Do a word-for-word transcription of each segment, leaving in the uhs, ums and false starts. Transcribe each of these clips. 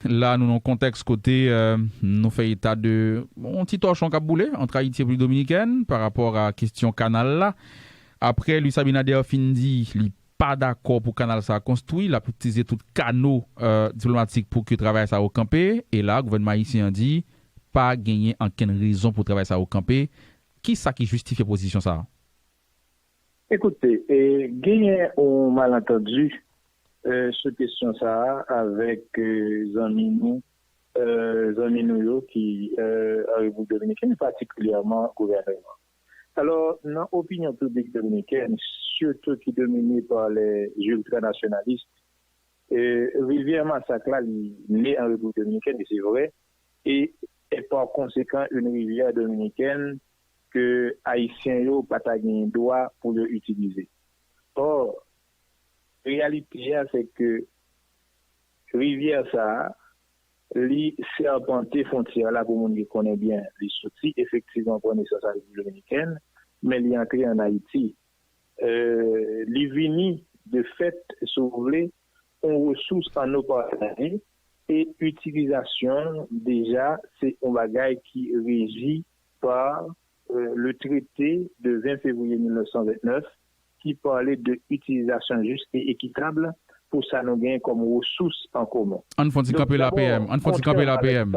La, nou nan yon kontèks kote euh, nou fè eta de yon ti tòchon k ap boule ant Ayiti e Repiblik Dominikèn pa rapò a kesyon kanal la. Apre Luis Abinader fin di li pa dakò pou kanal sa a konstwi, l ap itilize tout kano euh, diplomatik pou ke travay sa yo kanpe. E la, gouvènman ayisyen an di pa genyen ankenn rezon pou travay sa yo kanpe. Ki sa ki jistifye pozisyon sa a? Ekoute, e, genyen yon malantandi e, sou kesyon sa a avèk e, zanmi nou e, zanmi nou yo ki e, an Repiblik Dominikèn, patikilyèman gouvènman. Alò, nan opinyon piblik dominikèn, sitou ki domine pa lè ziltranasyonalis, e, rivyè Masak la, li ne an Repiblik Dominikèn, e se vre, e e pa konsekan yon rivyè dominikèn ke Ayisyen yo pa ta gen dwa pou yo itilize. Ò, reyalite a se ke rivyè sa a, li sèpante fwontyè la pou moun ki konnen byen. Li soti efektivman pran nesans an Repiblik Dominikèn, men li antre an Ayiti. Euh, li vini de fèt, si w vle, yon resous an nou pataje e itilizasyon l deja se yon bagay ki reji pa euh, le traité de vingt février mil nèf san vennèf ki pale de itilizasyon jis e ekitab pou sa nou genyen kòm resous an komen. Ann fè yon ti kanpe la, P M. Ann fè yon ti kanpe la, P M.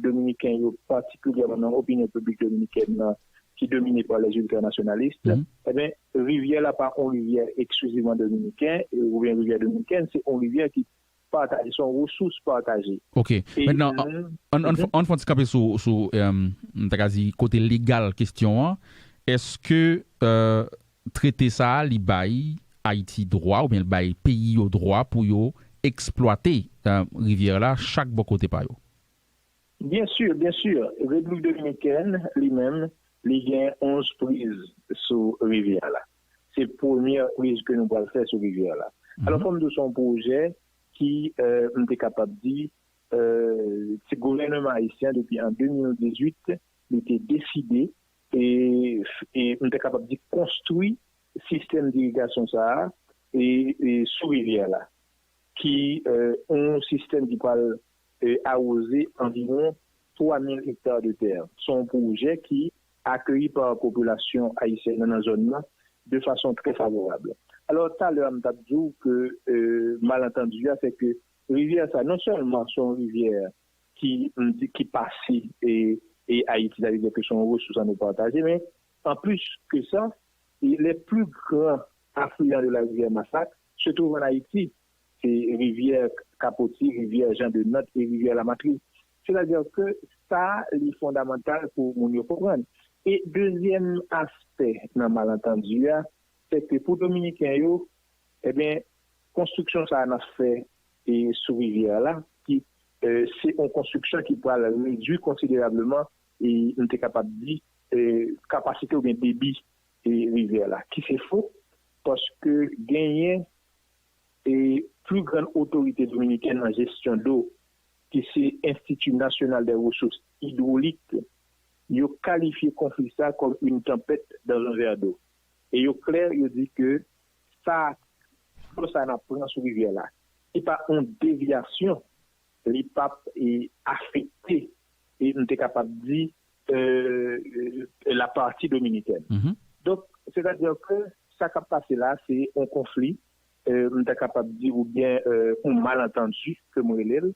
Dominikèn yo, patikilyèman nan opinyon piblik dominikèn nan, ki domine pa lè ziltranasyonalis, ebyen, rivyè la pa yon rivyè eksklizivman dominiken, oubyen rivyè dominiken, se yon rivyè ki pataje, se yon resous pataje. Ok. Mentnan, ann fè yon ti kanpe sou, sou m ta ka di, kote legal kesyon an. Èske trete sa a, li bay Ayiti dwa, oubyen li bay peyi yo dwa pou yo eksplwate rivyè la chak bò kote pa yo? Byen si, byen si. Repiblik Dominikèn, li menm, li gen onz priz sou rivyè la. Se premyè priz ke nou pral fè sou rivyè la. Alò, fò m di w se yon pwojè ki, m te kapab di, ti gouvènman ayisyen depi an de mil dizuit, li te deside, e, e m te kapab di, konstwi sistèm dirigasyon sa a e, e sou rivyè la, ki yon sistèm ki pral e, awoze anviwon twa mil ekta de tè. Se yon pwojè ki akeyi pa popilasyon ayisyèn nan nan zòn nan de fason trè favorab. Alò, talè a m t ap di w ke e, malantandi a, se ke rivyè sa, non sèlman se yon rivyè ki, m di, ki pase e, e Ayiti, sa vle di ke se yon resous an nou pataje, men anplis ke sa, e, les plus grands affluents de la rivière Masak se trouve en Haïti. Se rivyè Kapoti, rivyè Jan de Nant e rivyè Lamatris. Sètadi ke sa, li fondamantal pou moun yo konprann. E dezyèm aspè nan malantandi a, se ke pou Dominiken yo, ebyen, konstriksyon sa a n ap fè e sou rivyè a la, ki e, se yon konstriksyon ki pral redwi konsiderableman, e, m te kapab di, e, kapasite oubyen debi e, rivyè la, ki se fo, paske genyen e, pli grann otorite dominikèn nan jesyon dlo, ki se Institut National des Ressources Hydrauliques, yo kalifye konfli sa kòm une tempête dans un verre d'eau. E yo klè, yo di ke sa, dlo sa n ap pran sou rivyè la, se pa yon devyasyon, li p ap e, afekte, e m te kapab di, e, e, lapati dominikèn. Donk, sètadi ke sa k ap pase la, se yon konfli, e, m ta kapab di, oubyen e, yon malantandi, ke m rele l,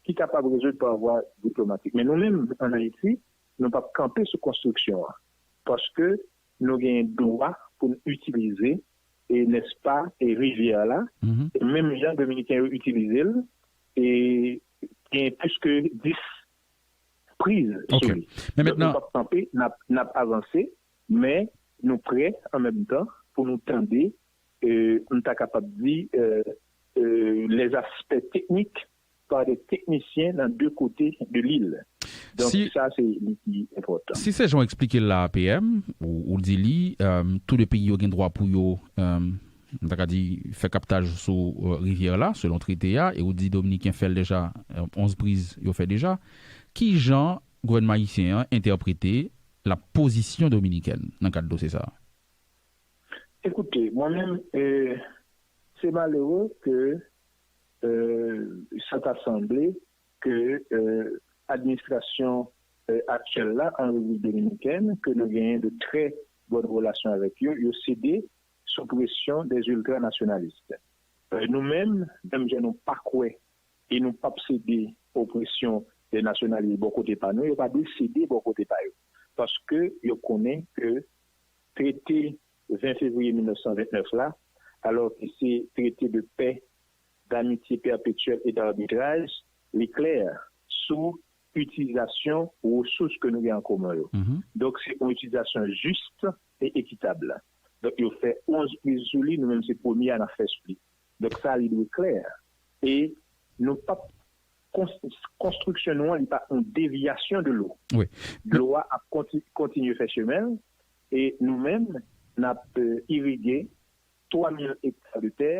ki kapab rezoud pa vwa diplomatik. Men nou menm, ann Ayiti, nou p ap kanpe sou konstriksyon an, paske nou gen dwa pou n itilize, e, nèspa, e, rivyè la, e menm jan Dominiken yo itilize l, e gen plis ke dis priz sou li. Donk, nou p ap kanpe, n ap, n ap avanse, men nou prè, an menm tan, pou nou tande, e, m ta kapab di, e, e, les aspects techniques par des techniciens nan de kote de lil. Donk, sa, se li ki enpòtan. Si se jan w eksplike l la a, P M, ou, ou di li, e, tou de peyi yo gen dwa pou yo, e, m ta ka di, fè kaptaj sou e, rivyè la, selon trete a, e ou di Dominiken fè l deja, e, onz priz yo fè deja. Ki jan gouvènman ayisyen an entèprete la pozisyon dominikèn nan kad dosye sa a? Ekoute, mwen menm, e, se malere ke e, sa ta sanble, ke euh, administrasyon euh, aktyèl la an Repiblik Dominikèn, ke nou genyen de trè bòn relasyon avèk yo, yo sede sou presyon dè iltra nasyonalis. Euh, nou menm, menm jan nou pa kwè e nou p ap sede opresyon dè nasyonalis bò kote pa nou, yo pa dwe sede bò kote pa yo. Paske yo konnen ke trete ven fevriye mil nèf san vennèf la, alò ke se trete de pè, d'amitye pèpetyèl e d'arbitraj, li klè sou itilizasyon resous ke nou gen an komen yo. Donk, se yon itilizasyon jis e ekitab. Donk, yo fè onz priz sou li, nou menm se premye a n ap fè sou li. Donk, sa, li dwe klè. E nou p ap konstriksyon nou an, li pa yon devyasyon de lo. Dlo a ap kontinye fè chemen l e nou menm, n ap irige twa mil ekta de tè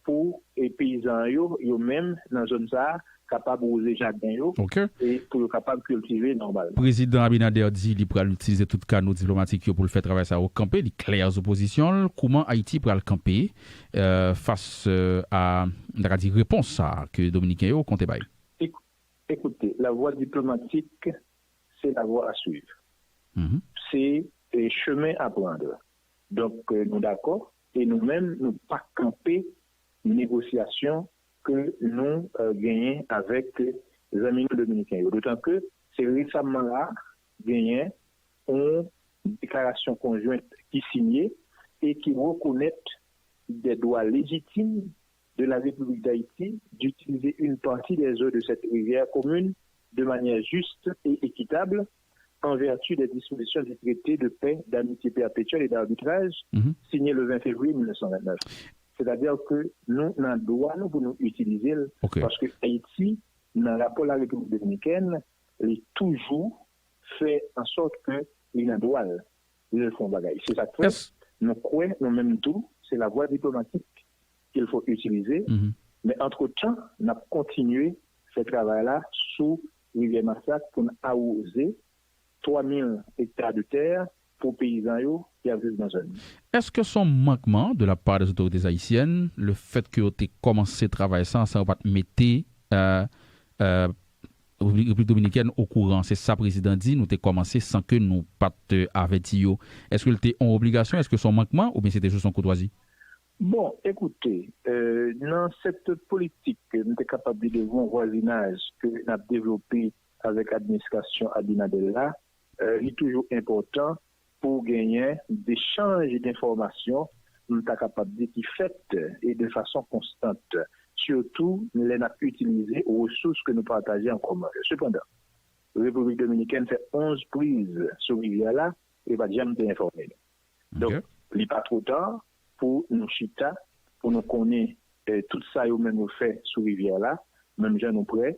pou peyizan yo, yo menm, nan zòn sa a, kapab wouze jaden yo e pou yo kapab kiltive nòmalman. Prezidan Abinader di li pral itilize tout kanal diplomatik yo pou l fè travay sa yo kanpe. Li klè sou pozisyon l. Kouman Ayiti pral kanpe fas a, n ta ka di, repons sa a ke Dominiken yo konte bay? Ekoute, lavwa diplomatik, se lavwa a swiv. Se chemen a pran. Donk, nou dakò e nou menm, nou pa kanpe negosyasyon ke nou genyen avèk zanmi nou dominiken yo. Dotan ke se resamman la genyen yon deklarasyon konjwent ki sinye e ki rekonèt des droits légitimes de la République d'Haïti d'utiliser une partie des eaux de cette rivière commune de manière juste et équitable en vertu des dispositions du traité de paix, d'amitié perpétuelle et d'arbitrage signé le vingt février mille neuf cent vingt-neuf. C'est-à-dire que nou nan dwa nou pou nou itilize l paske Ayiti, nan rapò la Repiblik Dominikèn, li toujou fè an sòt ke li nan dwa l, li fè yon bagay. Se sa k fè nou kwè, nou menm tou, se lavwa diplomatik ke l fo itilize. Men antretan, n ap kontinye fè travay la sou Rivyè Masak pou n awoze twa mil ekta de tè pou peyizan yo ki ap viv nan zòn nan. Èske se yon mankman de la part des autorités haïtiennes, le fait que yo te kòmanse travay sa san yo pa t mete Repiblik Dominikèn okouran? Se sa prezidan di, nou te kòmanse san ke nou pa t avèti yo. Èske l te yon obligasyon? Èske se yon mankman oubyen se te jis yon koutwazi? Bon, ekoute, nan sektè politik, nou te kapab di de bon vwazinaj ke n ap devlope avèk administrasyon Abinader la, li toujou enpòtan pou genyen dechanj denfòmasyon, m ta kapab di, ki fèt e de fason konstant, sitou lè n ap itilize resous ke nou pataje an komen yo. Sepandan, Repiblik Dominikèn fè onz priz sou rivyè la, yo pa t janm te enfòme nou. Donk, li pa two ta pou nou chita, pou nou konnen tout sa yo menm yo fè sou rivyè la, menm jan nou prè,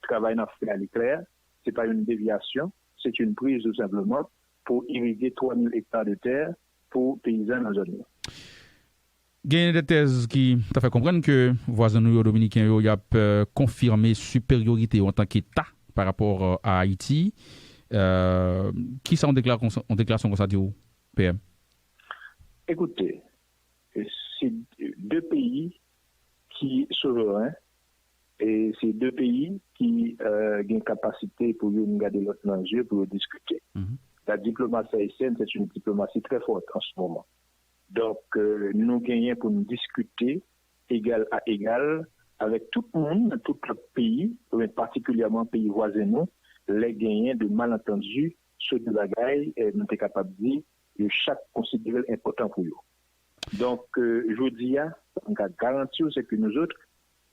travay n ap fè a li klè, se pa yon devyasyon, se yon priz tou senpleman pou irige twa mil ekta de tè pou peyizan nan zòn yo. Genyen de tèz ki ta fè konprann ke vwazen nou yo dominiken yo y ap konfime siperyorite yo antanke Eta pa rapò a Ayiti. Kisa yon deklarasyon konsa di w, P M? Ekoute, se de peyi ki souvren e se de peyi ki gen kapasite pou youn gade lòt nan zye pou yo diskite. La diplomatie haïtienne, c'est une diplomatie très forte en ce moment. Donk, nou genyen pou nou diskite egal a egal avèk tout moun nan tout lòt peyi, men patikilyèman peyi vwazen nou, lè genyen de malantandi sou de bagay nou te kapab di yo chak konsidere l enpòtan pou yo. Donk, jodi a, sa m ka garanti w, se ke nouzòt,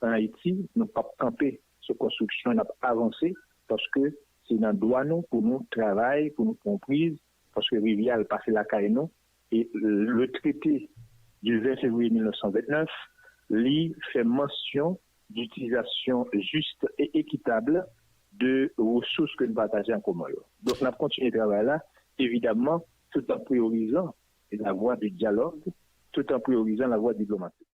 an Ayiti, nou p ap kanpe sou konstriksyon, n ap avanse, paske se nan dwa nou pou nou travay, pou nou pran priz, paske rivyè a l pase lakay nou, e le traité du vingt février mille neuf cent vingt-neuf, li fè mansyon d'utilisation juste et équitable de resous ke n pataje an komen yo. Donk, n ap kontinye travay la, evidamman, tout an priyorizan la vwa de dyalòg, tout an priyorizan la vwa diplomatik.